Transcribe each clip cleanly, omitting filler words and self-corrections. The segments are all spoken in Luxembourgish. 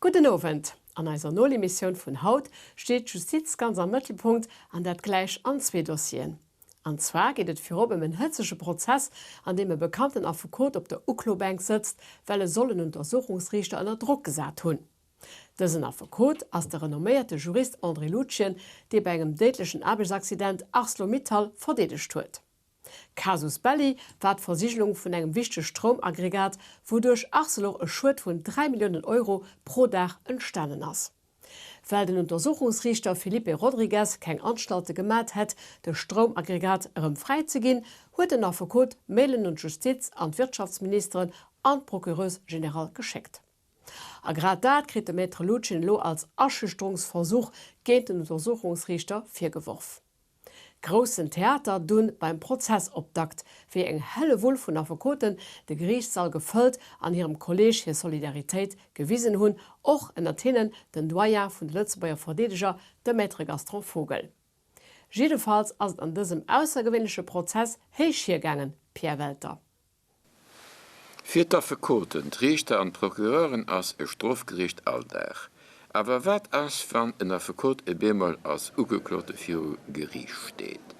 Gudden Owend. An eiser Nolemissioun vun haut steet d'Justiz ganz am Mëttelpunkt, an dat gläich an zwee Dossieren. An zwar geet et virop ëm en hëtzege Prozess, an deem e bekannten Affekot op der Uklobänk sëtzt, well e soll en Untersuchungsriichter ënner Drock gesat hunn. Dësen Affekot ass de renomméierte Jurist André Lutgen, dee bei engem déidlechen Aarbechtsaccident Arcelor-Mittal verdeedegt huet. Casus belli war d'Versigelung vun engem wichtege Stroumaggregat, wouduerch Arcelor e Schued vun 3 Milliounen Euro pro Dag entstanen ass. Well den Untersuchungsriichter Felipe Rodrigues keng Anstalte gemat hätt, de Stroumaggregat erëm fräi ze ginn, huet den Affekot Mailen un d'Justiz an d'Wirtschaftsministeren an d'Procureuse générale geschéckt. A grad dat kritt de Maître Lutgen elo als Aschüchterungsversuch géint den Untersuchungsriichter virgeworf. Groussen Theater dunn beim Prozessoptakt, wéi eng Hellewull vun Affekoten de Geriichtssall gefëllt an hirem Kolleeg hir Solidaritéit gewisen hunn, och ënnert hinnen den Doyen vun de Lëtzebuerger Verdeedeger, de Maître Gaston Vogel. Jiddefalls ass et an dësem aussergewéinleche Prozess héich hiergaangen, Pierre Welter. Fir d'Affekoten, d'Riichter an d'Procureuren ass e Strofgeriicht Alldag. Awer wat ass, wann en Affekot e bemol als Ugeklote viru Geriicht steet?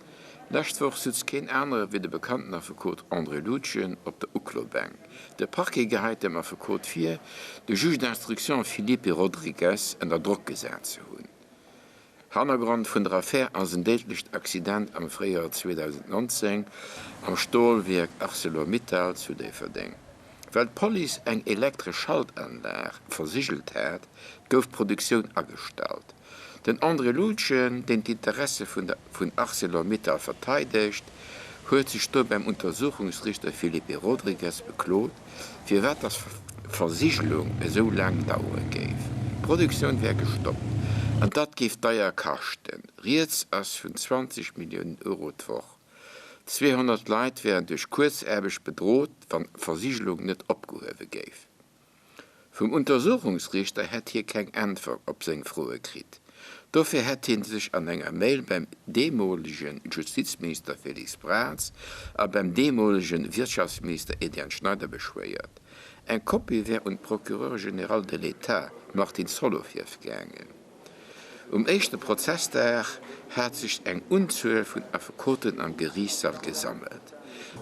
Lescht Woch sutz keen anere wéi de bekannten Affekot André Lutgen op der Uklobänk. De Parquet geheit dem Affekot vir, de Juge d'instruction Filipe Rodrigues ënner Drock gesat ze hunn. Hannergrond vun der Affär ass en déidlecht Accident am Fréijoer 2019 am Stolwierk Arcelor-Mittal zu Déifferdeng. Well d'Police eng elektresch Schaltanlag versigelt hat, gouf d'Produktioun agestallt. Den André Lutgen, deen d'Interesse vun Arcelor-Mittal verteidegt, huet sech do beim Untersuchungsriichter Felipe Rodrigues beklot, firwat dass d'Versigelung esou laang dauere géif. D'Produktioun wär gestoppt an dat géif deier kaschten. Rieds ass vun 20 Milliounen Euro d'Woch. 200 Leit wären duerch Kuerzaarbecht bedrot, wann d'Versigelung net opgehuewe géif. Vum Untersuchungsriichter hätt hie keng Äntwert op seng Froe kritt. Dofir hätt hie sech an enger Mail beim deemolege Justizminister Félix Braz a beim deemolege Wirtschaftsminister Etienne Schneider beschwéiert. Eng Kopie wär un d'Procureure générale de l'État Martine Solovieff gaangen. Um éischte Prozessdag hat sech eng Unzuel vun Affekoten am Geriichtssall gesammelt.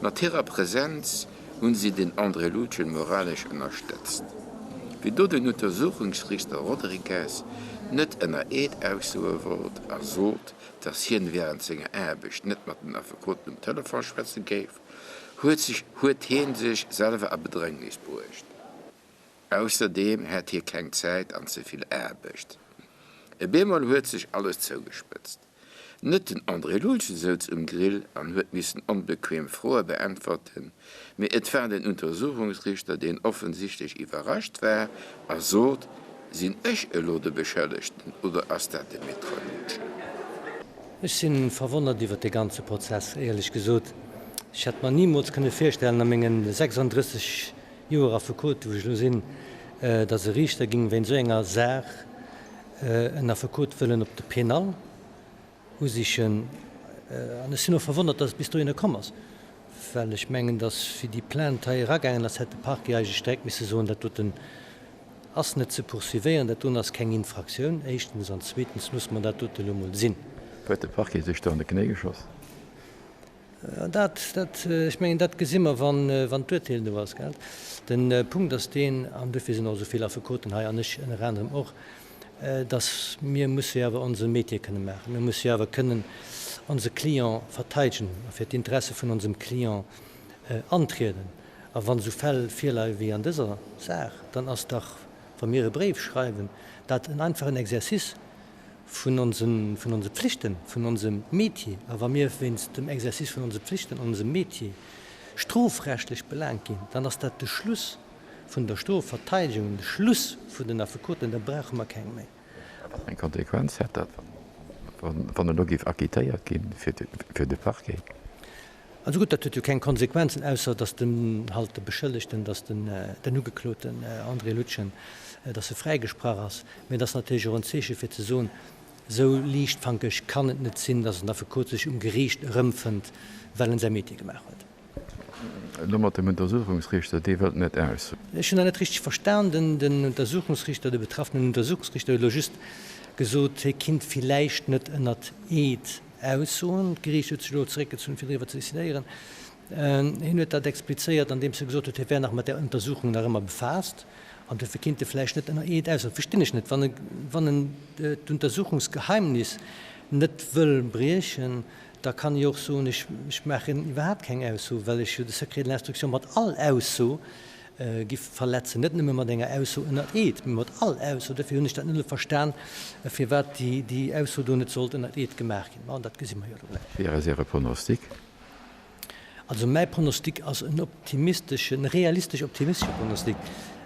Mat hirer Presenz hunn si den André Lutgen moralesch ënnerstëtzt. Wéi do den Untersuchungsriichter Rodrigues net ënner Eed aussoe wollt a sot, datt hien wärend senger Aarbecht net mat den Affekoten um Telefon schwätze géif, huet sech huet hien sech selwer a Bedrängnis bruecht. Ausserdeem hätt hie keng Zäit an ze vill Aarbecht. E bemol huet sech alles zougespëtzt. Net den André Lulchen souz um Grill an huet missen onbequem Froe beäntwerten, mee et war den Untersuchungsriichter, deen offensichtlech iwwerrascht war a sot, Sinn ech elo de Beschëllegten oder ass dat de Maître Lulchen? Ech si verwonnert iwwert dee ganze Prozess, éierlech gesot. Ech hätt mer nimools kënne virstellen a mengen 36 Joer Affekot, wou ech elo sinn, datt e Riichter géing wéinst esou enger Saach en Affekot wëllen op de Pénal usichen. An ech sinn och verwonnert, datt et bis dohinner komm ass, well ech mengen, datt wéi déi Plainte hei eragaangen ass, hätt de Parquet eigentlech direkt misse soen, dat doten ass net ze poursuivéieren, dat doen ass keng Infraktioun, éischtens, an zweetens loosse mer dat dote elo emol sinn. Huet de Parquet sech do an de Knéi geschoss? Dat, dat, ech mengen, dat gesi mer, wann, wann d'Urteel do ass, gell. De Punkt ass deen, an dofir sinn och esou vill Affekoten hei, an ech ënner anerem och, dass mir musse jo awer onse Métier kënne maachen. Mir musse jo awer kënnen onse Client verteidegen a fir d'Interesse vun onsem Client antrieden. A wann esou Fäll virleie wéi an dëser Saach, dann ass dach, wa mir e Bréif schreiwen, dat en einfachen Exercice, vun onsen, vun onse Pflichten, vun onsem Métier, a wa mir wéinst dem Exercice vun onse Pflichten, onsem Métier, strofrechtlech belaangt ginn, dann ass dat de Schluss vun der Strofverteidigung, de Schluss vun den Affekoten, da brauche mer keng méi. A wat fir eng Konsequenz hätt dat, wann elo géif acquittéiert gi fir de Parquet? Also gutt, dat huet jo keng Konsequenzen, ausser datt den halt de Beschëllegten, datt den den Ugekloten André Lutgen, datt e fräigesprach ass. Mä et ass natierlech och en Zeeche fir ze soen, esou liichtfankeg kann et net sinn, datt en Affekot sech um Geriicht erëmfënnt, well en säi Métier gemaach huet. Elo mat dem Untersuchungsriichter, dee wëllt net aus. Ech hunn dat net richteg verstan. Den Untersuchungsriichter, de betraffenen Untersuchungsriichter huet elo just gesot, hie kinnt villäicht net ënnert Eed aussoen. D'Geriicht huet sech elo zeréckgezunn, fir driwwer ze decidéieren. Hien huet dat explizéiert, andeems e gesot huet, hie wär nach mat där Untersuchung nach ëmmer befaasst an duerfir kinnt e vläicht net ënner Eed aussoen. Verstinn ech net. Wann e, wann en d'Untersuchungsgeheimnis net wëll briechen, Da kann ech och soen, ech maachen iwwerhaapt keng Ausso, well ech jo de Secret de l'instruction mat all Ausso giff verletzen, net nëmme mat enger Ausso ënnert Eed, mee mat all Ausso. Dofir hunn ech dat net elo verstan, firwat déi Ausso do net sollt ënnert Eed gemaach ginn. Bon, dat gesi mer jo elo gläich. Wéi ass Äre Pronostic? Also mäi Pronostic ass en optimisteschen, e realistesch optimistesche Pronostic.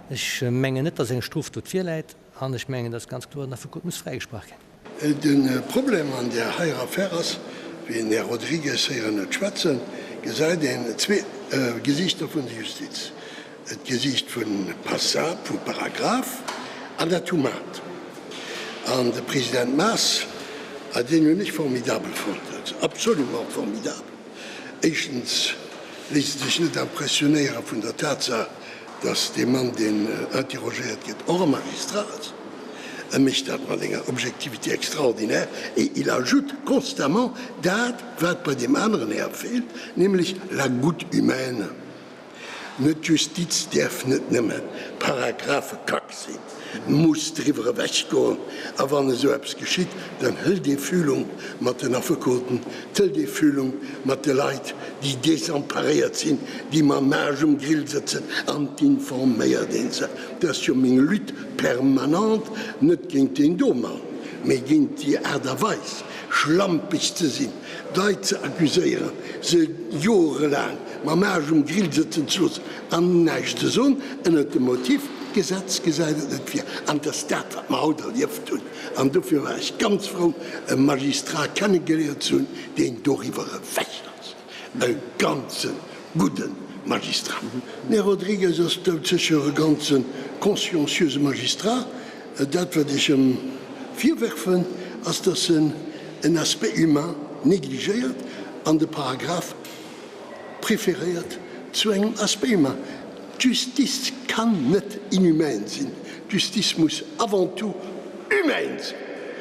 Ech mengen net, datt eng Strofdot virläit. An ech mengen, dass ganz kloer den Affekot muss fräigesprach ginn. De Problem an där heier Affär ass, wéi een Här Rodrigues héieren huet schwätzen, gesäit een zwee Gesiichter vun der Justiz, d'Gesiicht vu Passab, vu Paragraph, an dat Humant. An de President Maas, deen hunn ech formidabel fonnt, absolument formidabel. Éischtens léisst e sech net impressionéiere vun der Tatsaach, dass dee Mann, deen interrogéiert gëtt, och e Magistrat ass. E mécht dat mat enger Objectivité extraordinaire et il ajoute constamment dat, wat bei deem aneren Här feelt, nämlech la goutte humaine. Net d'Justiz däerf net nëmme Paragraphekack sinn, muss driwwer ewechgoen. A wann esou eppes geschitt, dann hëlt ee Fühlung mat den Affekoten, d'hëlt ee Fühlung mat de Leit, déi desemparéiert sinn, déi mam Aarsch um Grill sëtzen, an d'informéiert ee se. Dat ass jo meng Lutte permanente, net géint deen do Mann, mee géint déi Aart a Weis, schlampeg ze sinn, d'Leit ze accuséieren, se joerelaang mam Aarsch um Grill sëtzen ze loossen an näischt ze soen, ënnert dem Motiv, d'Gesetz gesäit et net vir. An et ass dat, wat mer haut erlieft hunn. An dofir war ech ganz frou, e Magistrat kennegeléiert ze hunn, deen doriwwer ewech ass, e ganze gudde Magistrat. Den Här Rodrigues ass doudsécher e ganze conscienciöse Magistrat. Dat, wat ech em virwerfen, ass, dass en en Aspect humain négligéiert an de Paragraph préféréiert zu engem Aspect humain. D'Justice kann net inhumain sinn, d'Justice muss avant tout humain sinn,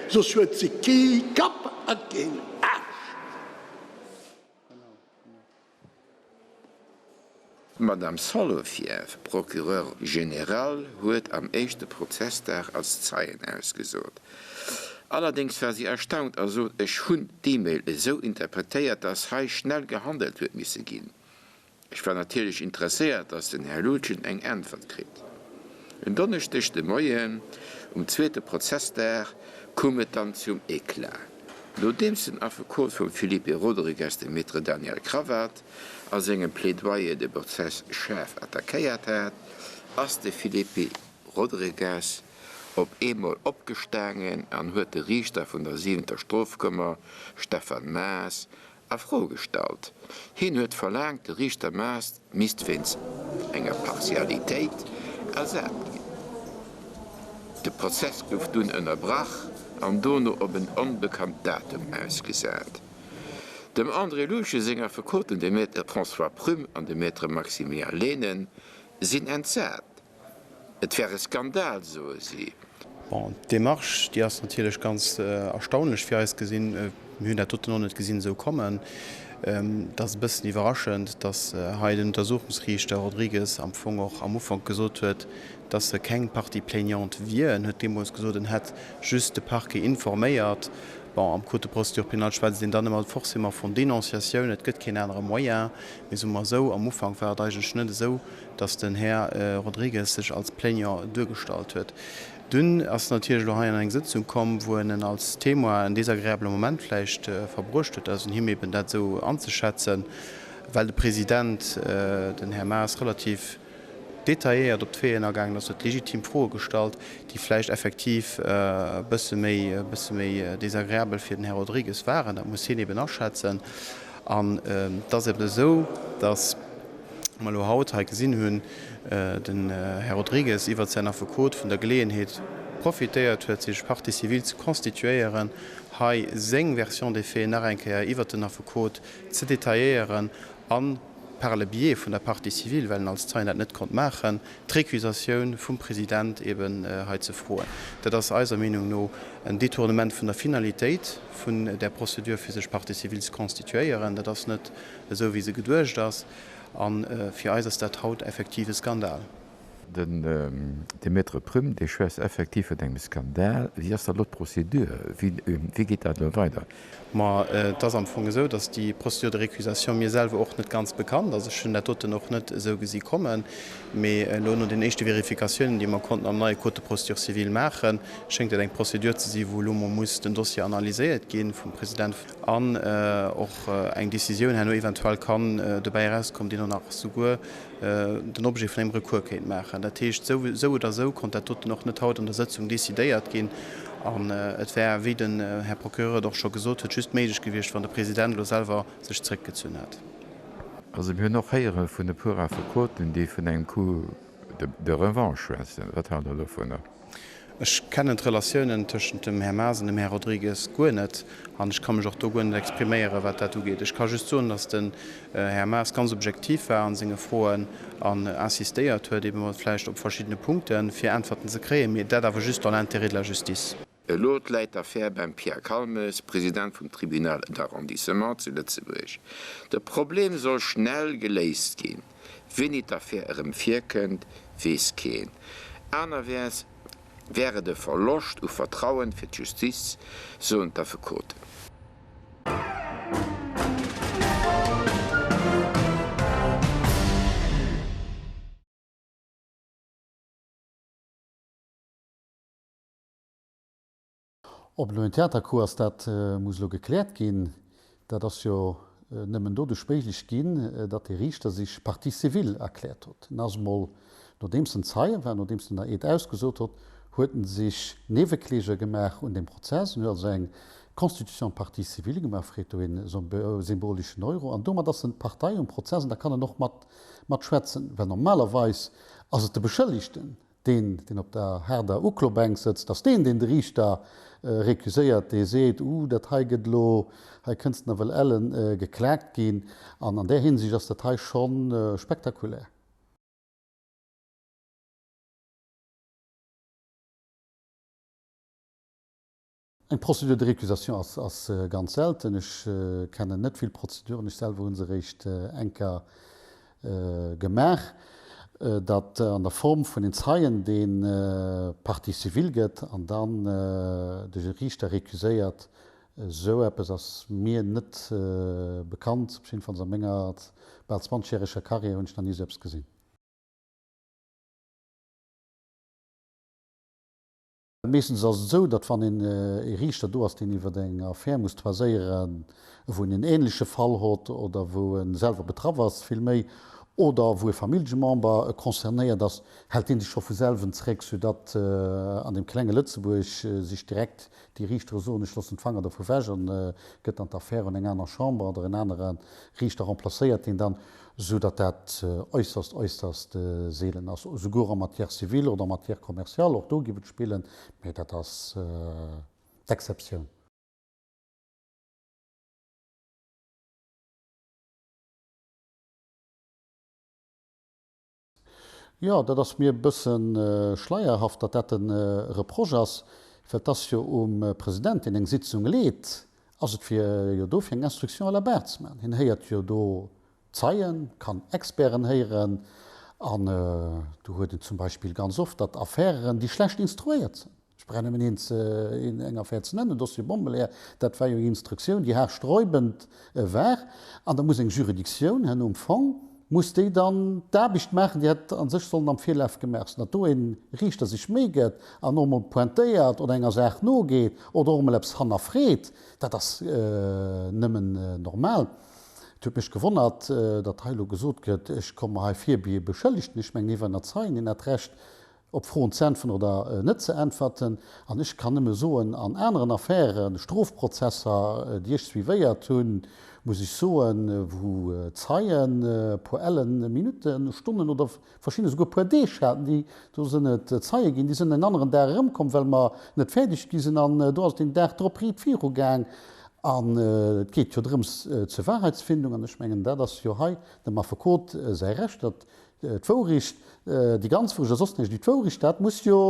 soss huet se kee Kapp a keen Aarsch. D'Madame Solovieff, Procureur général, huet am éischte Prozessdag als Zeien ausgesot. Allerdéngs war si erstaunt a sot, Ech hunn d'E-Mail esou interpretéiert, dass hei schnell gehandelt huet misse ginn. Ech war natierlech interesséiert, dass den Här Lutgen eng Äntwert kritt. En Donneschdeg de Moien, um zweete Prozessdag, koum et dann zum Eclat. Nodeems den Affekot vum Felipe Rodrigues, de Maître Daniel Cravatte, a sengem Plädoyer de Prozess schaarf attackéiert hat, ass de Felipe Rodrigues op eemol opgestaangen an huet de Riichter vun der siwenter Strofkummer, Stefan Maas, a Fro gestallt. Hien huet verlaangt, de Riichter Maas misst wéinst enger Partialitéit ersat ginn. De Prozess gouf dunn ënnerbrach an dono op en onbekannt Datum ausgesat. Dem André Luschen seng Affekoten, de Maître François Prüm an de Maître Maximilien Lehnen, sinn entsat. Et wär e Skandal, soe si. Bon, d'Demarche, déi ass natierlech ganz erstaunlech fir eis gesinn. Mir hunn dat doten och net gesinn esou kommen. Et ass e bëssen iwwerraschend, datt hei den Untersuchungsriichter Rodrigues am Fong och am Ufank gesot huet, datt e keng Partie plaignante wier. En huet deemools gesot, en hätt just de Parquet informéiert. Bon, am Code de procédure pénale schwätzt een dann ëmmer forcément vun Dénonciatioun, et gëtt keen anere Moyen. Mee soe mer esou, am Ufank war et eigentlech net esou, dass den Här Rodrigues sech als Plaignant duergestallt huet. Dunn ass en natierlech elo hei an eng Sëtzung komm, wou en en als Témoin en désagréable Moment vläicht verbruecht huet, dat ass un him eben dat esou anzeschätzen, well de President, den Här Maas, relativ detailléiert op d'Faiten agaangen ass, huet legitim Froe gestallt, déi vläicht effektiv e bësse méi, e bësse méi désagréabel fir den Här Rodrigues waren. Dat muss hien eben aschätzen. An et ass eben esou, dass. mer elo haut hei gesinn hunn, den Här Rodrigues iwwert säin Affekot vun der Geleeënheet profitéiert huet, sech Partie civile ze constituéieren, hei seng Version des faits nach eng Kéier iwwert den Affekot ze detailléieren a. par le biais vun der Partie civile, well en als Zeien dat net konnt maachen, d'Récusatioun vum President eben hei ze froen. Dat ass eiser Meenung no en Détournement vun der Finalitéit vun där Procédure, fir sech Partie civile ze constituéieren. Dat ass net esou, wéi se geduecht ass. A fir eis ass dat haut effektiv e Skandal. Den de Maître Prüm, dee schwätzt effektiv vun engem Skandal. Wéi ass da elo d'Procédure? Wéi geet dat elo weider? Ma et ass am Fong esou, datt déi Procédure de récusation mir selwer och net ganz bekannt ass. Ech hunn dat doten och net esou gesi kommen. Mee elo no den éischte Vérificatiounen, déi mer konnten am neie Code de procédure civile maachen, schéngt et eng Procédure ze si wou elo mol muss den Dossier analyséiert gi vum President an och eng Décisioun herno eventuell kann dobäi erauskommen, déi dann nach souguer den Objet vun engem Recours kéint maachen. Dat heescht, esou oder esou konnt dat doten och net haut an der Sëtzung decidéiert ginn. An et wär, wéi den Här Procureur et och scho gesot huet, just méiglech gewiescht, wann de President elo selwer sech zrëckgezunn hätt. Also mir hunn och héiere vun e puer Affekoten, déi vun engem Coup de revanche schwätzen. Wat haalt Der dovunner? Ech kennen d'Relatiounen tëschent dem Här Maas an dem Här Rodrigues guer net an ech ka mech och do guer net expriméieren, wat dat ugeet. Ech ka just soen, datt den Här Maas ganz objektiv war a senge Froen an insistéiert huet, ebe mol vläicht op verschiddene Punkten, fir Äntwerten ze kréien, mee dat awer just dans l'intérêt de la justice. Elo läit d'Affär beim Pierre Calmes, President vum Tribunal d'arrondissement zu Lëtzebuerg. De Problem soll schnell geléist ginn. Wéini d'Affär erëm virkënnt, weess keen. Anerwäerts wär et e Verloscht u Vertrauen fir d'Justiz, soen d'Affekoten. Ob elo en Theatercoup ass, dat muss elo gekläert ginn. Dat ass jo nëmmen doduerch méiglech ginn, datt dee Riichter sech Partie civile erkläert huet. En ass emol, nodeems en Zeie war, nodeems en der Eed ausgesot hott, huet en sech Niewekläger gemaach un deem Prozess. En huet also eng Constitution de partie civile gemaach, freet do ee symboleschen Euro an domat ass en Partei um Prozess an da kann en och mat matschwätzen, well normalerweis ass et de Beschëllegten, Deen, deen op der haarder Uklobänk sëtzt, ass deen, deen de Riichter recuséiert, dee seet, Uh, dat hei gëtt elo, hei kënnst nawell ellen geklaakt ginn. An an där Hinsicht ass dat hei scho spektakulär. Eng Procédure de récusation ass ganz selten. Ech kennen net vill Prozeduren, ech selwer hu se eréischt eng Kéier gemaach, datt an der Form vun en Zeien, dee Partie civile gëtt an dann de Riichter recuséiert. Esou eppes ass mir net bekannt, op jiddefalls a menger bal zwanzegjäreger Carrière hunn ech nach ni esou eppes gesinn. Meeschtens ass et esou, datt wann een ee Riichter do ass, deen iwwer eng Affär muss toiséieren, wou en en ähnleche Fall hott oder wou e selwer betraff ass villméi, oder wou e Famillljemember concernéiert ass, hält dee sech scho vu selwen zréck, soudatt an deem klenge Lëtzebuerg sech direkt déi Riichtere soen, ech loossen d'Fanger dovu wech an gëtt dann d'Affär un eng aner Chamber oder en anere Riichter remplacéiert deen dann. Sou datt dat äusserst, äusserst seelen ass, souguer en matière civile oder en matière commerciale, och do giff et spillen, mä dat ass d'Exceptioun. Jo, dat ass mir e bësse schleierhaft, datt dat de Reproche ass, well et ass jo um President, deen eng Sitzung leet, ass et fir jo do fir eng Instruction à la barre ze maachen. Hien héiert jo do Zeien, kann Experten héieren an do huet een zum Beispill ganz oft, datt Affären, déi schlecht instruéiert sinn, ech brauch nëmmen een ze, eng Affär ze nennen, Dossier Bommeleeër, dat war jo eng Instruktioun, déi haarsträubend war an da muss eng Juridictioun herno um Fong, muss déi dann d'Aarbecht maachen, déi hätt a sech sollen am Virlaf gemaach sinn, datt do e Riichter sech Méi gëtt an och emol pointéiert oder enger Saach nogeet oder och emol eppes hannerfreet, dat ass nëmmen normal. Et huet mech gewonnert, datt hei elo gesot gëtt, ech komme mer hei vir wéi e Beschëllegten. Ech mengen, hie war ënner Zeien, hien hat d'Recht, op Froen ze äntweren oder net ze äntwerten. An ech kann nëmme soen, an aneren Affären, Strofprozesser, déi ech suivéiert hunn, muss ech soen, wou Zeien e puer ellen Minutten, Stonnen oder verschidden esouguer e puer Deeg haten, déi, do sinn et Zeie ginn, déi sinn en aneren Dag erëmkomm, well mer net fäerdeg gi sinn, an do ass et den Dag drop riit virugaang. An et geet jo drëms zur Wahrheitsfindung, an ech mengen, dat ass jo hei dem Affekot säi Recht, datt d'Wouricht, déi ganz Wouricht a soss näischt wéi d'Wouricht, dat muss jo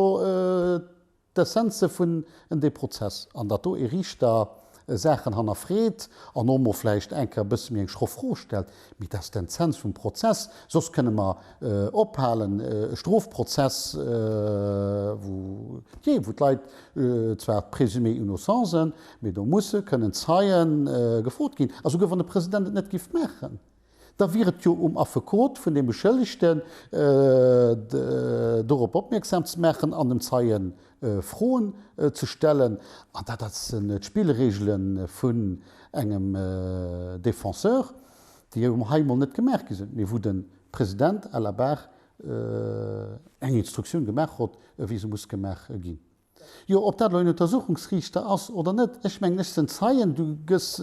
d'Essenz si vun deem Prozess. An datt do ee Riichter Saachen hannerfreet an och mol vläicht eng Kéier e bësse méi eng schroff Fro stellt, mee dat ass d'Essenz vum Prozess. Soss kënne mer ophalen, e Strofprozess, wou, jee, wou d'Leit zwar présumé innocent sinn, mee do musse kënnen Zeie gefrot ginn. A souguer wann de President et net géif maachen, da wier et jo um Affekot vun deem Beschëllegten, dorop opmierksam ze maachen an dem Zeie Froen ze stellen. An dat sinn d'Spillregele vun engem Défenseur, déi jo hei emol net gemaach gi sinn, mee wou de President à la barre eng Instruktioun gemaach hott, wéi se muss gemaach ginn. Jo, ob dat elo en Untersuchungsriichter ass oder net, ech mengen, ech sinn Zeien, du gëss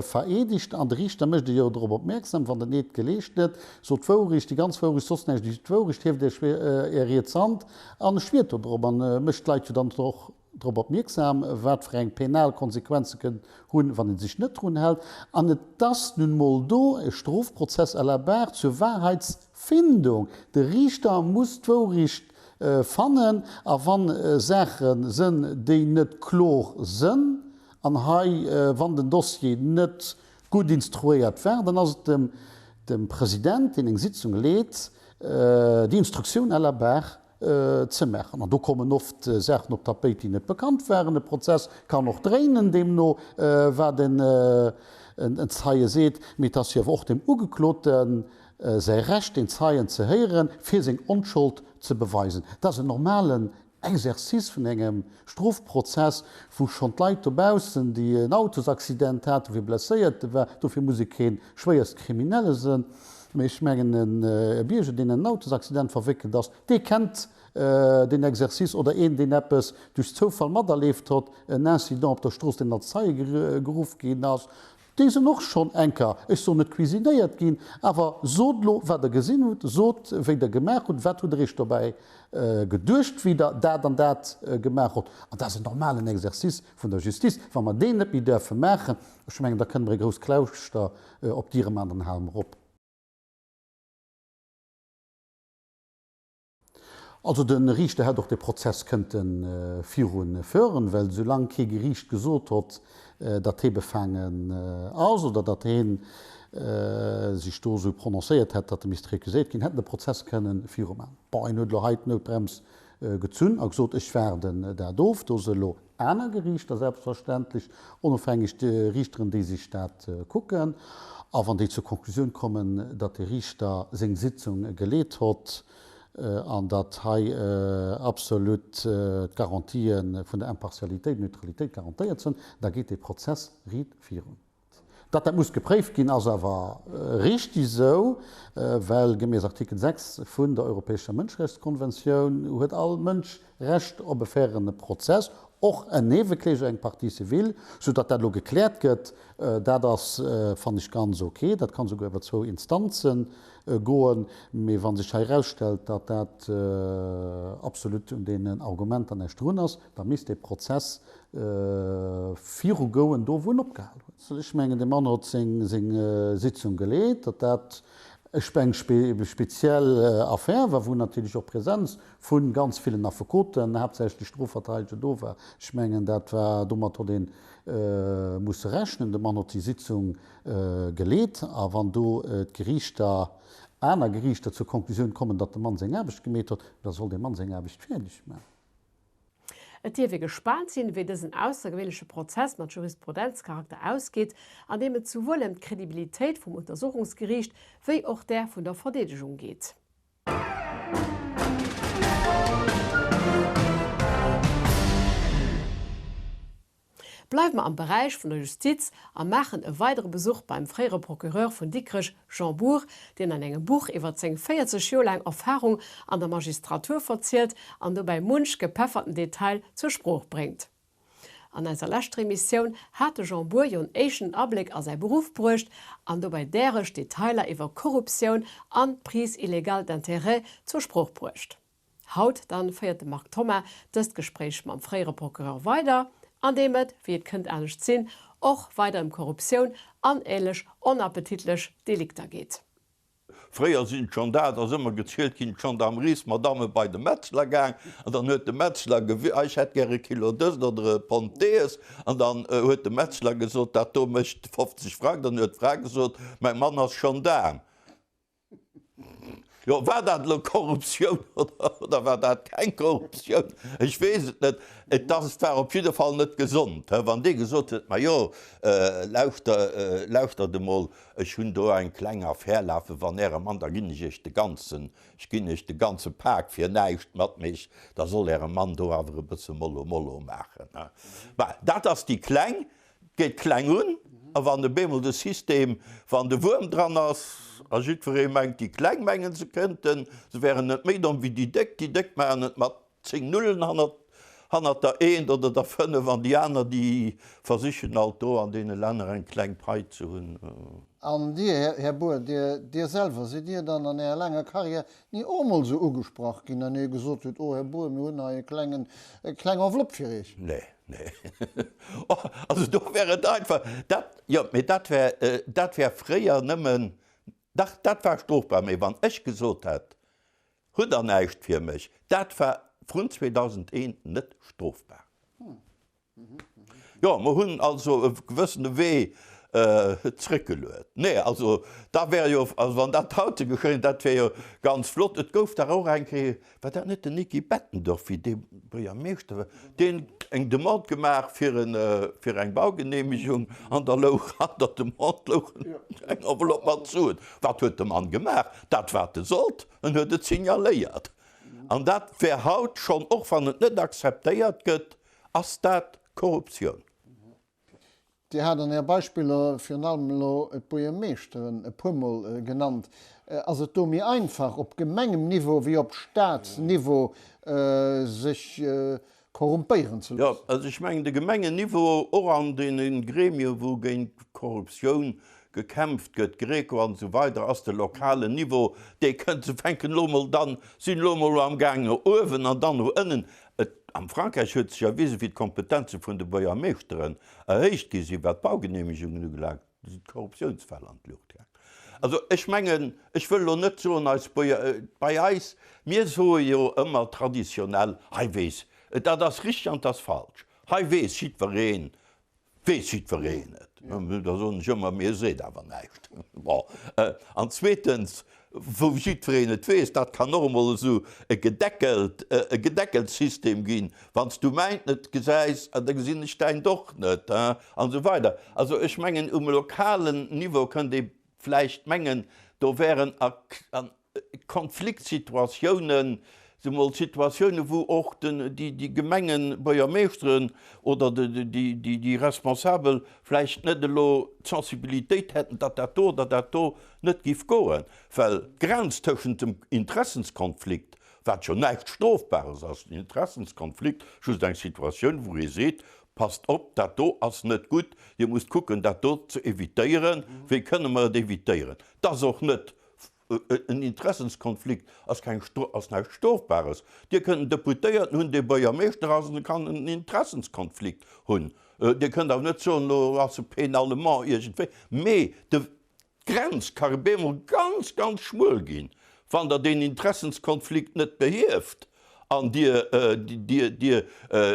vereedegt an de Riichter mécht dech jo drop opmierksam, wann den Eed geleescht gëtt, sot d'Wourecht, déi ganz Wourecht, soss näischt wéi d'Wourecht, hieft Är riets Hand an schwiert do drop an mécht d'Leit jo dann och drop opmierksam, wat fir eng penal Konsequenze kënnen hunn, wann ee sech net drun hält. An et ass nun emol do e Strofprozess à la barre zur Wahrheitsfindung. De Riichter muss d'Wourecht fannen, a wa Saache sënn, déi net klor sënn, an hei wann den Dossier net gutt instruéiert war, dann ass et dem President, deen eng Sitzung leet, déi Instruktioun à la barre ze maachen. An do kommen oft Saachen op d'Tapéit, déi net bekannt waren. E Prozess kann och dréinen, deemno wat en Zeie seet. Mee et ass jo awer och dem Ugeklote säi Recht, deen Zeien ze héieren, fir seng Onschold ze beweisen. Dat ass en normalen Exercice vun engem Strofprozess, wou schonn d'Leit dobaussen, déi en Autosaccident haten, wou ee Blesséierte war, dofir muss ee kee schwéierst Kriminelle sinn, mee ech mengen e Bierger, deen an en Autosaccident verwéckelt ass, dee kennt deen Exercice, oder een, deen eppes duerch Zoufall materleeft hott, en Incident op der Strooss, deen als Zeie geruff ginn ass, Déi sinn och schonn enker, ech soen net cuisinéiert ginn, awer sot elo, wat Der gesinn hutt, sot, wéi Der gemaach hutt, wat hutt Der Iech dobäi geduecht, wéi Der dat an dat gemaach hutt. An dat ass en normalen Exercice vun der Justiz. Wa mer deen net méi däerfe maachen, ech mengen, da kënne mer e grousst Klauschter op d'Diere maachen, dann hale mer op. Also de Riichter hätt och de Prozess kënnte viru föhren, well soulaang kee Geriicht gesot hott, datt hee befaangen ass oder datt hee sech do esou prononcéiert hätt, datt e misst recuséiert ginn, hätt en de Prozess kënne viru maachen. Bon, en huet elo hei d'Noutbrems gezunn a gesot, ech waarden dat of. Do si elo aner Geriichter selbstverständlech, onofhängeg Riichteren, déi sech dat kucken. A wann déi zur Konklusioun kommen, datt de Riichter seng Sitzung geleet hott, an datt hei absolut d'Garantië vun der Impartialitéit, Neutralitéit garantéiert sinn, da geet dee Prozess riit virun. Datt dat muss gepréift ginn, ass awer richtig esou, well gemäss Artikel 6 vun der Europäescher Mënscherechtskonventioun huet all Mënsch Recht op e fairen Prozess, och en Niewekläger, eng Partie civile, soudatt dat elo gekläert gëtt. Dat ass, fannen ech, ganz ok. Dat kann esouguer iwwer zwou Instanze goen. Mee wa sech hei erausstellt, datt dat absolut un deenen Argumenter näischt drun ass, da misst dee Prozess virugoen, do wou en opgehal huet. Ech mengen, de Mann huet seng Sitzung geleet, datt dat eng speziell Affär war, wou natierlech och d'Präsenz vu ganz villen Affekoten, haaptsächlech Strofverteideger, do war. Ech mengen, dat war, domat huet ee musse rechnen. De Mann huet déi Sitzung geleet. A wann do d'Geriichter, aner Geriichter zur Konklusioun kommen, datt de Mann seng Aarbecht gemeet huet, da soll dee Mann seng Aarbecht fäerdeg maachen. Et dierf ee gespaant sinn, wéi dësen aussergewéinleche Prozess mat Jurisprudenzcharakter ausgeet, an deem et souwuel ëm d'Credibilitéit vum Untersuchungsgeriicht wéi och där vun der Verdeedegung geet. Bleiwe mer am Beräich vun der Justiz a maachen e weidere Besuch beim fréiere Procureur vun Dikrech Jean Bour, deen an engem Buch iwwer seng 40 Joer laang Erfarung an der Magistratur verzielt an dobäi munch gepefferten Detail zur Sprooch bréngt. An eiser leschter Emissioun hat de Jean Bour jo en éischten Abléck a säi Beruff bruecht an dobäi däreg Detailer iwwer Korruptioun an d'Prise illégale d'intérêts zur Sprooch bruecht. Haut dann féiert de Marc Thoma dëst Gespréich mam fréiere Procureur weider, an deem et, wéi et kënnt anescht sinn, och weider ëm Korruptioun an änlech onappetitlech Delikter geet. Fréier sinn d'Gendaarmen, ass ëmmer gezielt ginn, d'Gendarmeriesmadamme bei de Metzler gaang an dann huet de Metzler gewi, ah ech hätt gär e Kilo dëst oder e Pond dees an dann huet de Metzler gesot, dat do mécht 50 Frang. Dann huet d'Fra gesot, mäi Mann ass Gendaarm. Jo, war dat elo Korruptioun oder war dat keng Korruptioun? Ech weess et net. Et ass, et war op jidde Fall net gesond, wann dee gesot huet, Majo, lauschter, lauschtert emol, ech hunn do eng kleng Affär lafen, wann Äre Mann, da ginn ech Iech de ganzen, ech ginn Iech de ganze Pak fir näischt mat, mee ech, da soll Äre Mann do awer e bësse Mollo Mollo maachen. Bah, dat ass déi kleng. 't geet kleng un, a wann e bemol de System, wann de Wuerm dran ass, a jiddweree mengt, déi Kleng mengen se kënnten, se wären net méi domm wéi déi Déck, déi Déck maachen et mat 10 Nullen hannert, hannert der Eent oder der 5, an déi aner, déi versichen alt do an deene Länner eng kleng Pai ze hunn. An Dir, Här Bour, Dir, Dir selwer, sidd Dir dann an Ärer laanger Karriär ni och emol esou ugesprach ginn, an Dir gesot hutt, Oh, Här Bour, mir hunn hei e klengen, eng kleng Enveloppe fir Iech? Nee. Nee. Oh, also do wär et einfach, dat, jo, mee dat wär, dat wär fréier nëmmen, dach, dat war strofbar, mee wann ech gesot hätt, Hutt Der näischt fir mech, dat war vrun 2001 net strofbar. Jo, mer hunn also e gewëssene Wee zrëckgeluet. Nee, also da wär jo, also wann dat haut esou geschéien, dat wär jo ganz flott. Et gouf dach och eng Kéier, War dat net den Niki Bettendorf, wéi dee Buergermeeschter war, deen eng Demande gemaach fir en, fir eng Baugenehmegung an da louch an der Demande louch eng Enveloppe mat Suen. Wat huet de Mann gemaach? Dat wat e sollt, en huet et signaléiert. An dat wär haut schonn, och wann et net akzeptéiert gëtt, ass dat Korruptioun. Dir hat an Är Beispiller virun allem elo d'Buergermeeschteren e puermol genannt. Ass et do méi einfach op Gemengemniveau wéi op Staatsniveau sech korrumpéieren ze loossen? Jo, also ech mengen de Gemengenniveau, och an deene Gremien, wou géint Korruptioun gekämpft gëtt, Greco an esou weider, ass de lokalen Niveau, dee kënnt, se fänken elo emol dann, sinn elo emol amgaang no uewen an dann no ënnen. Et, am Frankräich huet sech erwisen, wéi d'Kompetenze vun de Buergermeeschteren erhéicht gi sinn, wat d'Baugenehmegungen ubelaangt, do sinn d'Korruptiounsfäll an d'Luucht gaang. Also ech mengen, ech wëll elo net soen, eis Buerger, bei eis, mir soe jo ëmmer traditionell, hei weess, dat ass richteg an 't ass falsch, hei weess jiddwereen, Weess jiddwereen et. Da soen ech ëmmer, mee e seet awer näischt. Bon. An zweetens, wou jiddwereen et weess, dat kann och emol esou e gedeckelt, e gedeckelt System ginn, Wann s du mäint net gesäis, da gesinn ech däint och net, hein, an esou weider. Also ech mengen, um lokalen Niveau kënnt ee vläicht mengen, do wären a Konfliktsituatiounen, soe mol Situatiounen, wou och déi Gemengebuergermeeschteren oder déi Responsabel vläicht net elo d'Sensibilitéit hätten, datt dat do oder dat do net géif goen. Well d'Grenz tëschent dem Interessenskonflikt, wat jo näischt Strofbares ass, den Interessenskonflikt, just eng Situatioun, wou ee seet, Passt op, dat do ass net gutt, Dir musst kucken, dat do ze évitéieren, wéi kënne mer et évitéieren? 't ass och net En Interessenskonflikt ass keng ass näischt Strofbares. Dir kënnt en Deputéierten hunn, dee Buergermeeschter ass, an e kann en Interessenskonflikt hunn. Dir kënnt awer net soen, elo ass e pénalement iergendwéi. Mee de d'Grenz ka bemol ganz, ganz schmuel ginn, wann Der deen Interessenskonflikt net behieft an Dir, Dir, Dir,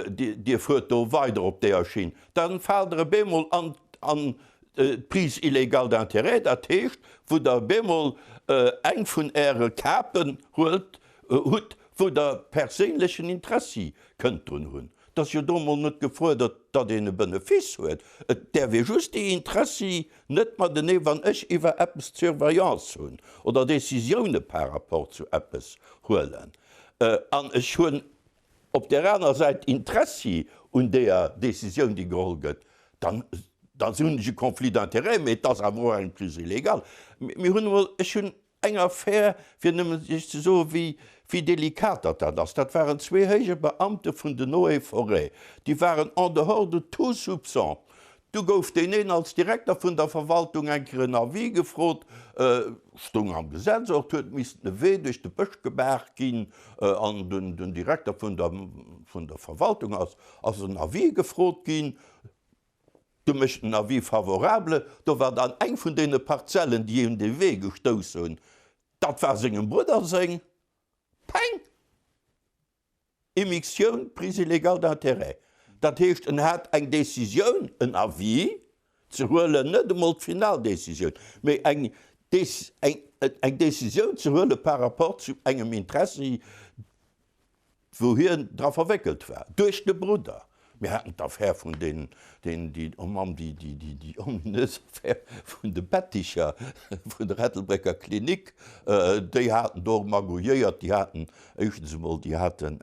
Dir fuert do weider op deeër Schinn. Da faalt Der e bemol an, an d'Prise illégale d'intérêt, dat heescht, wou Der bemol eng vun Äre Kapen huelt, hutt, wou Der perséinlechen Interessi kënnt drun hunn. Et ass jo do emol net gefuerdert, datt een e Benefiss huet. Et däerf ee just déi Interessi net matenee, wann ech iwwer eppes d'Surveillance hunn oder Décisioune par rapport zu eppes huelen an ech hunn op där aner Säit Interessi un deeër Décisioun, déi geholl gëtt, dann, dann hunn ech e Conflit d'intérêts, mee et ass awer och eng Prise illégale. Mir hunn emol, ech hunn Eng Affär, fir nëmmen Iech ze soen, wéi, wéi delikat datt dat ass, dat waren zwee héije Beamte vun den Eaux et Forêts, déi waren en dehors de tout soupçon. Du gouf deen een als Direkter vun der Verwaltung eng Kéier en Avis gefrot, stoung am Gesetz och, et huet missten e Wee duerch de Bësch gemaach ginn, an den, den Direkter vun der, vun der Verwaltung ass, ass en Avis gefrot ginn. Du mécht en Avis favorable, do war dann eng vun deene Parzellen, déi him de Wee gestouss hunn, dat war sengem Brudder seng. Peng! Immixtioun, prise illégale d'intérêts. Dat heescht, en hat eng Décisioun, en Avis ze huelen, net emol d'final Décisioun, mee eng eng Décisioun ze huele par rapport zu engem Interessi, wou hien dra verwéckelt war, duerch de Brudder. Mir haten d'Affär vun den, den, déi, oh Mamm, déi, déi, déi, déi ominös Affär vun de Betticher vun der Ettelbrécker Klinik. Déi haten do magouilléiert, déi haten, éischtens emol, déi haten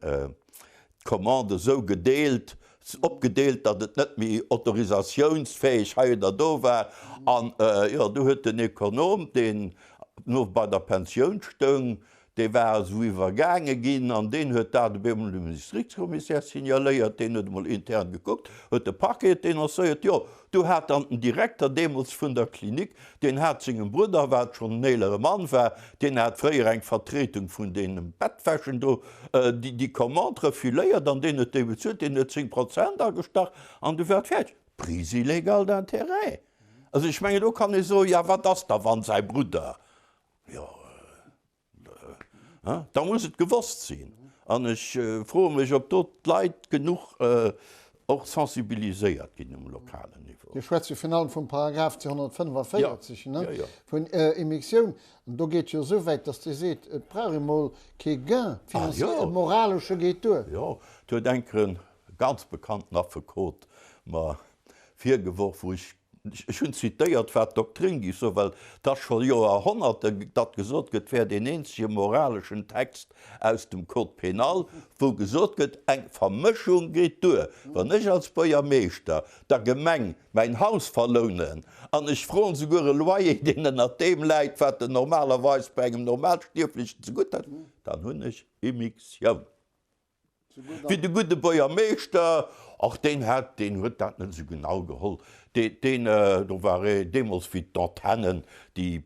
d'Commande esou gedeelt, opgedeelt, datt et net méi autorisatiounsfäeg hei oder do war. An, jo, du huet den Ekonom, deen no bei der Pensioun stoung, Dee war esou iwwergaange ginn an deen huet dat op eemol dem Distriktskommissär signaléiert. Deen huet emol intern gekuckt, huet de Parquet et denoncéiert. Jo, du hat dann den Direkter deemools vun der Klinik, deen hat sengem Brudder, wat schonn en eelere Mann war, deen hat fréier eng Vertretung vun deene Bettwäschen do, déi Commande refuléiert an deen huet déi bezuelt, deen huet 10 Prozent agestach an du war et fäerdeg. Prise illégale d'intérêt. Also ech mengen, do kann ee soen, jo wat ass da wann säi Brudder, Jo, da muss et gewosst sinn. An ech froe mech, ob do d'Leit genuch och sensibiliséiert ginn um lokalen Niveau. Dir schwätzt jo virun allem vum Paragraph 245, ne, vun Immixtioun. An do geet jo esou wäit, datt Dir seet, et brauch ee mol kee Gain financier, e moralesche geet duer. Jo, et huet eng Kéier e ganz bekannten Affekot mer virgeworf, wou ech Ech hunn zitéiert, wat d'Doktrin géif soen, well et ass scho Joerhonnerten, datt gesot gëtt, wär deen eenzege moraleschen Text aus dem Code pénal, wou gesot gëtt, eng Vermëschung geet duer. Wann ech als Buergermeeschter der Gemeng mäin Haus verlounen an ech froen souguer e Loyer, deen ënnert deem läit, wat en normalerweis bei engem Normalstierflechen zegutt hätt, dann hunn ech Immixtioun. Wéi de gudde Buergermeeschter, och deen hat, deen huet dat net esou genau geholl, deen, deen, do war ee deemools wéi d'Antennen, déi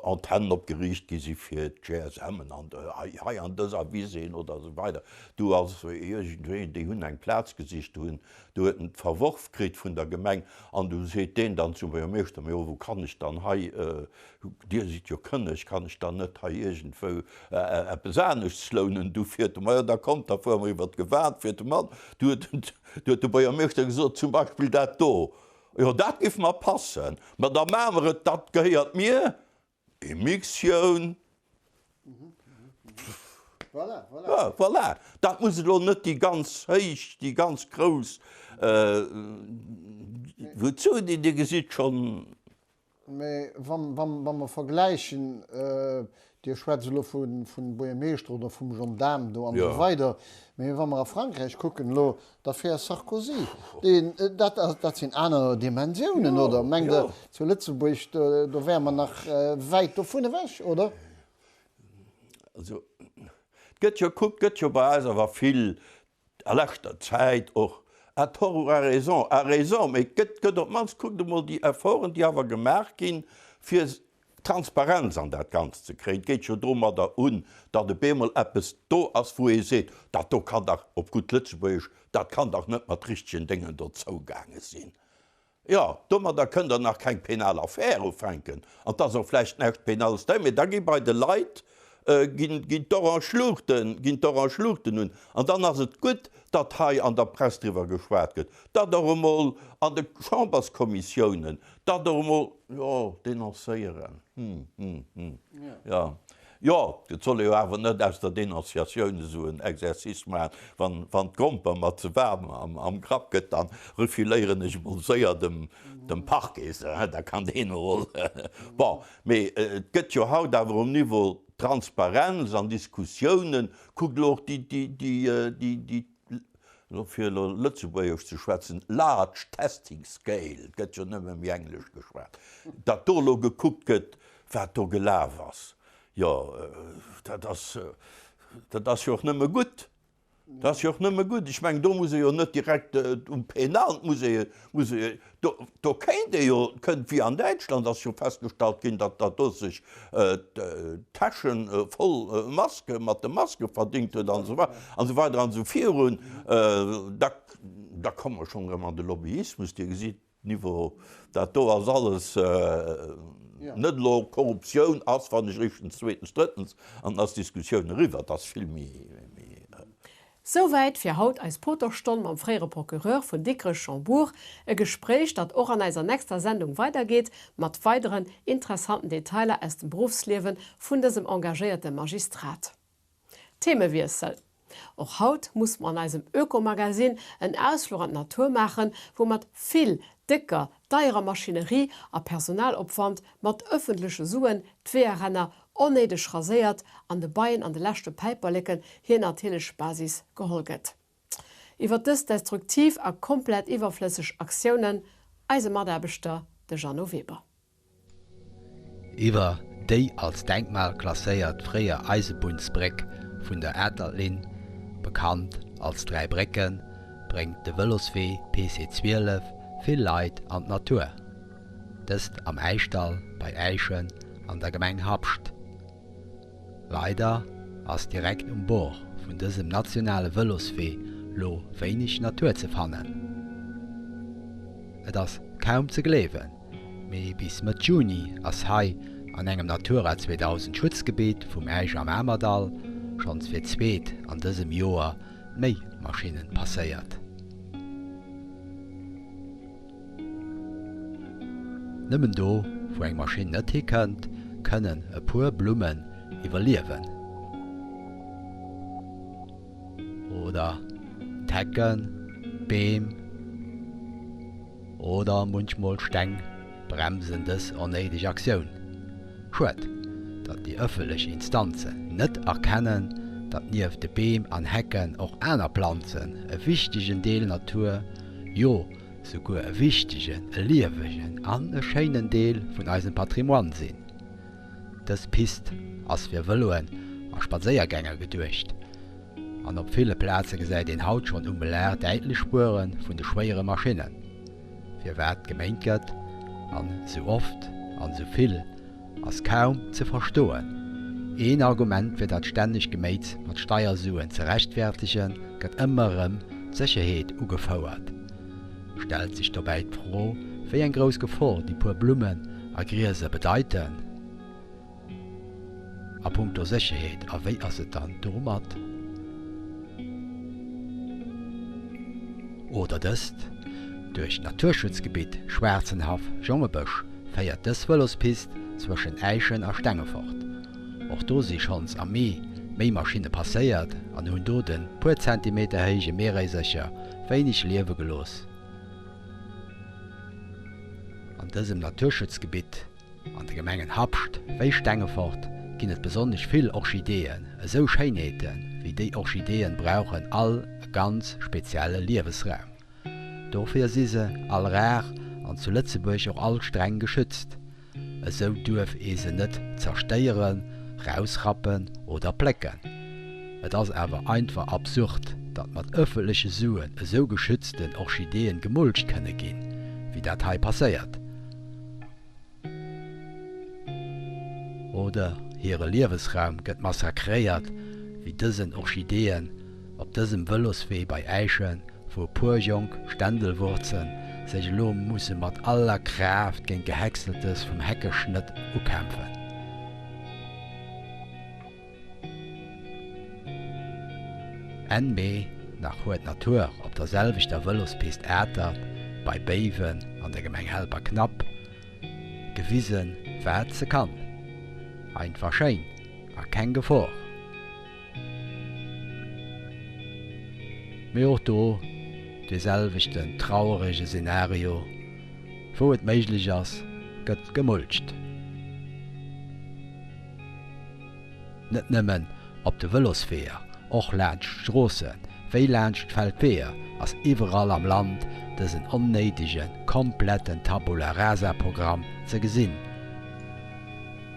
Antennen opgeriicht gi si fir d'GSMen an hei, hei an dëser Wiseen oder esou weider, do ass iergendwéi, déi hunn eng Plaz gesicht, do hunn, do huet en et verworf kritt vun der Gemeng an du seet deen dann zum Buergermeeschter, Mä jo, wou kann ech dann hei Dir sidd jo kënneg, kann ech dann net hei iergendwou eppes aneschts lounen? Du fiert de, Majo, da kommt, da fuere mer iwwer d'Gewan, fiert de Mann. Du huet, du huet de Buergermeeschter gesot, zum Beispill dat do, jo, dat géif mer passen, ma da maache mer et, dat gehéiert mir, Immixtioun. Voilà, voilà. Ja, voilà. Dat muss elo net déi ganz héich, déi ganz grouss, wouzou, Dir gesitt schonn, Mä wa mer vergläichen, Dir schwätzt elo vum Buergermeeschter oder vum Gendaarm do an esou weider, mä wa mer a Frankräich kucken elo, d'Affär Sarkozy, dat sinn aner Dimensiounen, oder? Mengt Der, zu Lëtzebuerg, do wäre mer nach wäit dovun ewech, oder? Also, et gëtt jo, kuckt, et gëtt jo bei eis awer vill A leschter Zäit och à tort ou à raison, à raison, mee et gëtt, gëtt op d'mannst, kuckt emol déi Efforten, déi awer gemaach ginn, fir Transparenz an dat Ganzt ze kréien. Et geet jo domadder un, datt op eemol eppes do ass, wou ee seet, dat do kann dach, op gutt Lëtzebuergesch, dat kann dach net mat richtegen Déngen do zougaange sinn. Jo, domadder kënnt Der nach keng penal Affär ufänken, an 't ass och vläicht näischt Penales däi, mee da gi bei de Leit, ginn, ginn d'orange Luuchten, ginn d'orange Luuchten un. An dann ass et gutt, datt hei an der Press driwwer geschwat gëtt, datt och emol an de Chamberskommissiounen, datt och emol, jo, denoncéieren, hm, hm, hm, jo. Jo, et soll ee jo awer net aus der Denonciatioun esou en Exercice maachen. Wann, wann d'Gromper mer ze waarm am, am Grapp gëtt, dann refiléieren ech emol séier dem, dem Parquet se, da kann deen emol. Bon, mee et gëtt jo haut awer um Niveau Transparenz an Diskussiounen, kuckt elo och déi, déi, déi, déi, déi, elo fir elo Lëtzebuergesch ze schwätzen, large testing scale, et gëtt jo nëmme méi Englesch geschwat, datt do elo gekuckt gëtt, Wat do gelaf ass, jo, dat ass, dat ass jo och nëmme gutt. Dat ass jo och nëmme gutt. Ech mengen, do muss ee jo net direkt um Penal, muss ee, muss ee, do, do kéint ee jo, kënnt wéi an Däitschland ass jo festgestallt ginn, datt, datt do sech d'Täsche voll Maske, mat de Maske verdingt huet an esou weider an esou weider an esou virun. Da, da komme mer schonn erëm an de Lobbyismus. Dir gesitt. Niveau. Dat do ass alles net elo Korruptioun ass, wann ech éischtens, zweetens, drëttens, an dann ass d'Diskussioun eriwwer. Dat ass vill méi. Souwäit fir haut eis Poterstonn mam fréiere Procureur vun Dikrech Jean Bour, e Gespréich, dat och an eiser nächster Sendung weidergeet, mat weideren interessanten Detailer aus dem Beruffsliewe vun dësem engagéierte Magistrat. Themewiessel, Och haut muss mer an eisem Ökomagazin en Ausfluch an d'Natur maachen, wou mat vill décker, deierer Maschinerie a Personalopwand mat ëffentleche Suen d'Weeëränner onnéideg raséiert an de Beien an de leschte Päiperleken hir natierlech Basis geholl gëtt. Iwwer dës destruktiv a komplett iwwerflësseg Aktiounen eise Mataarbechter, de Jeannot Weber. Iwwer déi als Denkmal klasséiert fréier Eisebunnsbréck vun der Atertlinn, bekannt als Dräi Brécken, bréngt de Vëloswee PC 12 vill Leit an d'Natur. Dëst am Äischdall bei Äischen an der Gemeng Habscht. Leider ass direkt um Bord vun dësem nationale Vëloswee lo wéineg Natur ze fannen. Et ass kaum ze gleewen, mee bis Mëtt Juni ass hei an engem Natura 2000 Schutzgebitt vum Äisch am Amerdall schonns fir d'zweet an dësem Joer d'Méimaschinnen passéiert. Nëmmen do, wou eng Maschinn net hikënnt, kënnen e puer Blummen iwwerliewen. Oder d'Hecken, d'Beem oder munchmol Steng bremsen dës onnéideg Aktioun. Schued, datt déi ëffentlech Instanzen net erkennen, datt nieft de Beem an Hecken och aner Planzen e wichtegen Deel Natur, jo souguer e wichtegen, e liewegen an e schéinen Deel vun eisem Patrimoine sinn. Dës Pist ass fir Vëloen a Spadséiergänger geduecht an op ville Plaze gesäit een haut schonn um Belag däitlech Spuere vun de schwéiere Maschinnen. Firwat geméint gëtt an sou oft an sou vill ass kaum ze verstoen. Een Argument fir dat stännegt Geméits mat Steiersuen ze rechtfertegen, gëtt ëmmer erëm d'Sécherheet ugefouert. Stellt sech dobäi d'Fro, wéi eng grouss Gefor déi puer Blummen a Grieser bedeiten. A punkto Sécherheet, a wéi ass et dann domat? Oder dëst, Duerch d'Naturschutzgebitt Schwaarzenhaff-Jongebësch féiert dës Vëlospist zwëschen Äischen a Stengefort. Och do si schonns am Mee Méimaschinne passéiert an hunn do de puer Zentimeter héije Meeréisercher wéineg liewe gelooss. An dësem Naturschutzgebitt An de Gemengen Habscht wéi Stengefort ginn et besonnesch vill Orchideeën. Esou Schéinheete wéi déi Orchideeën brauchen all e ganz spezielle Liewesraum. Dofir si se all rar an zu Lëtzebuerg och all streng geschützt. Esou duerf ee se net zerstéieren, rausrappen oder plécken. Et ass awer einfach absurd, datt mat ëffentleche Suen esou geschützten Orchideeën gemulcht kënne ginn, wéi dat hei passéiert. Oder hire Liewesraum gëtt massakréiert, wéi dësen Orchideeën op dësem Vëloswee bei Äischen, wou e puer jonk Ständelwurzen sech elo musse mat aller Kraaft géint Gehächseltes vum Heckeschnëtt ukämpfen. Enn Mee nach huet d'Natur op der selwechter Vëlospist Atert bei Béiwen an der Gemeng Helperknapp gewisen, wat se kann. Einfach schéin a keng Gefor. Mee och do dee selwechten trauerege Szenario, wou et méiglech ass, gëtt gemulcht. Net nëmmen op de Vëlosweeër, och laanscht d'Stroosse wéi laanscht d'Feldweeër ass iwwerall am Land dësen onnéidege kompletten Tabula rasa Programm ze gesinn.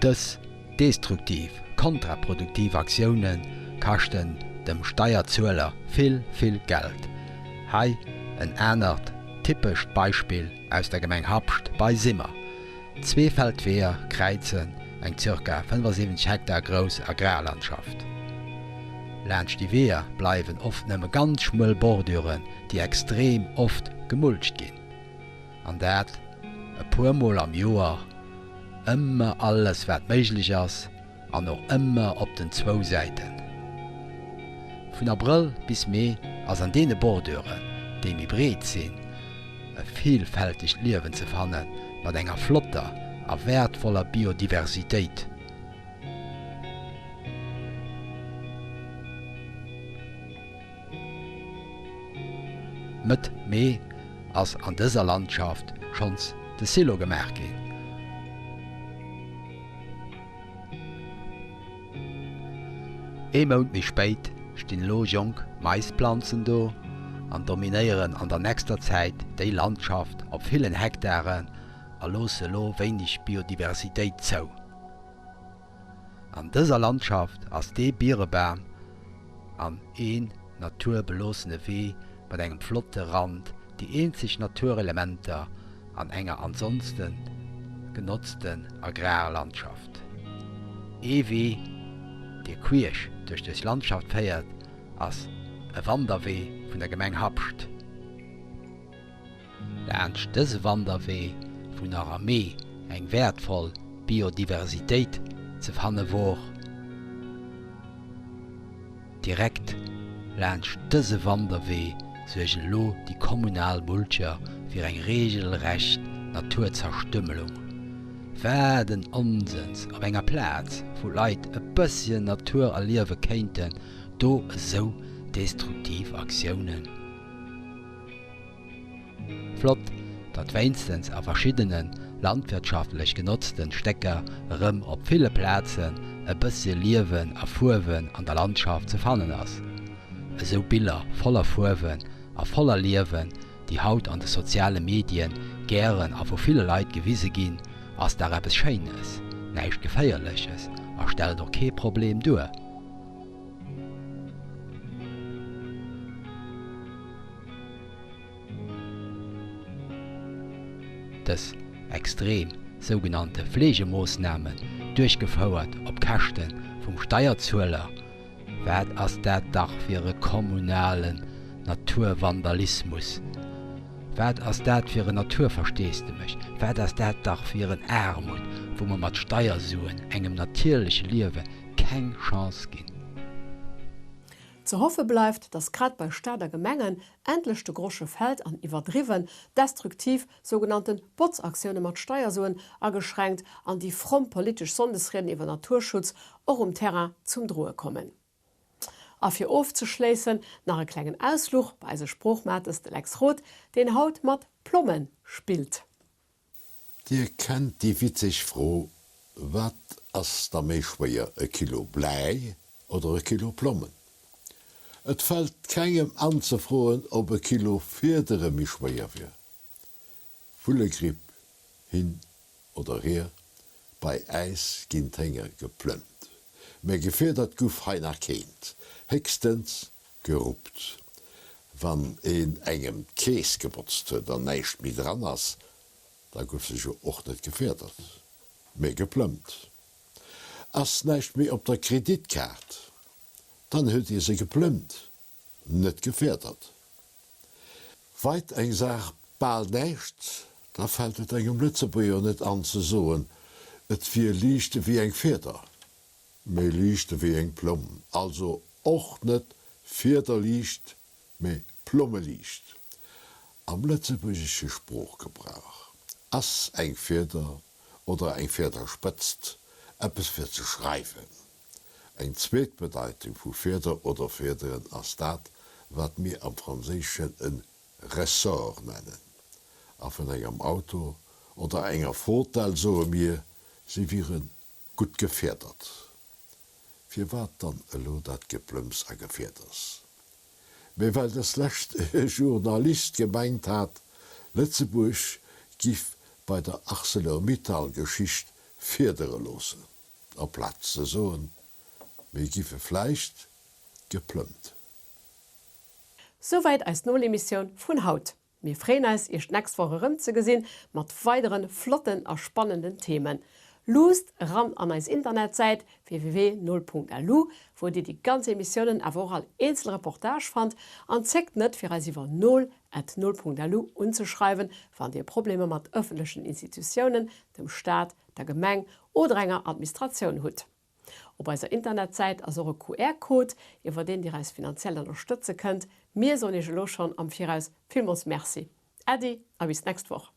Dës destruktiv, kontraproduktiv Aktioune kaschten dem Steierzueler vill, vill Geld. Hei en anert typescht Beispill aus der Gemeng Habscht bei Simmer. Zwee Feldweeër kräizen eng zirka 75 Hektar grouss Agrarlandschaft. Laanscht déi Weeër bleiwen oft nëmme ganz schmuel Borduren, déi extrem oft gemulcht ginn. An dat e puer Mol am Joer, ëmmer alles wat méiglech ass an och ëmmer op den zwou Säiten. Vun Abrëll bis Mee ass an deene Borduren, déi méi breet sinn, e villfältegt Liewen ze fanne mat enger flotter a wäertvoller Biodiversitéit. Mëtt Mee ass an dëser Landschaft schonns de Silo gemaach ginn. Ee Mount méi spéit stinn elo jonk Maisplanzen do an dominéieren an der nächster Zäit déi Landschaft op villen Hektaren a loosse elo wéineg Biodiversitéit zou. An dëser Landschaft ass dee Birebam an een naturbeloossene Wee mat engem flotte Rand déi eenzeg Naturelementer an enger ansonsten genotzten Agrarlandschaft. Ee Wee, dee queesch duerch dës Landschaft féiert, ass e Wanderwee vun der Gemeng Habscht. Laanscht dëse Wanderwee, wou nach am Mee eng wäertvoll Biodiversitéit ze fanne wor. Direkt laanscht dëse Wanderwee suergen elo déi kommunal Mulcher fir eng reegelrecht Naturzerstümmelung. Wat en Onsens, op enger Plaz, wou d'Leit e bësschen Natur erliewe kéinten, do esou destruktiv Aktiounen. Flott, datt wéinstens a verschiddene landwirtschaftlech genotzten Stécker erëm op ville Plazen e bëssche Liewen a Fuerwen an der Landschaft ze fannen ass. Esou Biller voller Fuerwen a voller Liewen, déi haut an de soziale Medien gären a vu ville Leit gewise ginn, ass dach eppes Schéines, näischt Geféierleches a stellt och kee Problem duer. Dës extrem sougenannte Fleegemoossnamen, duerchgefouert op Käschte vum Steierzueler, wat ass dat dach fir e kommunalen Naturvandalismus? Wat ass dat fir en Naturversteesdemech? Wat ass dat dach fir en Aarmut, wou mer mat Steiersuen engem natierleche Liewe keng Chance ginn? Ze hoffe bleift, datt grad bei Staat a Gemengen endlech de Grosche fält an iwwerdriwwen, destruktiv sougenannten Botzaktioune mat Steiersuen ageschränkt an déi fromm politesch Sonndesrieden iwwer Naturschutz och um Terrain zum Droe kommen. A fir ofzeschléissen nach e klengen Ausfluch bei eise Sproochmates, de Lex Roth, deen haut mat Plommen spillt. Dir kennt déi witzeg Fro, Wat ass da méi schwéier, e Kilo Bläi oder e Kilo Plommen? Et fält kengem an ze froen, ob e Kilo Fiedere méi schwéier wier. Vullegripp hin oder hier, bei äis ginn d'Hénger geplëmmt. Mä gefiedert guff hei nach keent, héchstens geruppt. Wann een engem d'Keess gebotzt huet an näischt méi dran ass, da guff se jo och net gefiedert, mee geplëmmt. Ass näischt méi op der Kreditkaart, dann huet ee se geplëmmt, net gefiedert. Weit eng Saach bal näischt, da fält et engem Lëtzebuerger net an ze soen, et wier liicht ewéi eng Fieder. Méi liicht ewéi eng Plomm, also och net fiederliicht, mee plommeliicht. Am lëtzebuergesche Sproochgebrauch ass eng Fieder oder eng Fiederspëtzt eppes fir ze schreiwen. Eng zweet Bedeitung vu Fieder oder Fiederen ass dat, wat mir am Franséischen en Ressort nennen. A vun engem Auto oder enger Fotell soe mir, se wiere Gutt gefiedert. Firwat dann elo dat Geplëmms a Gefieders? Mee well des lescht e Journalist gemengt hat, Lëtzebuerg giff bei der Arcelor-Mittal-Geschicht fiedere loossen, aplaz ze soen, mir giffe vläicht geplëmmt. Souwäit eis Nolemissioun vun haut. Mir freeën eis, Iech d'nächst Woch erëmzegesinn mat weideren flotten a spannenden Themen. Luusst eran an eis Internetsäit www.nol.lu, wou dir déi ganz Emissiounen awer och all eenzel Reportage fannt an zéckt net fir eis iwwer nol@nol.lu unzeschreiwen, wann dir Problemer mat ëffentlechen Institutiounen, dem Staat, der Gemeng oder enger Administratioun hutt. Op eiser Internetsäit ass och e QR-Code, iwwer deen dir eis finanziell ënnerstëtze kënnt. Mir soen iech elo schonn am Viraus villmools Merci. Äddi a bis d'nächst Woch.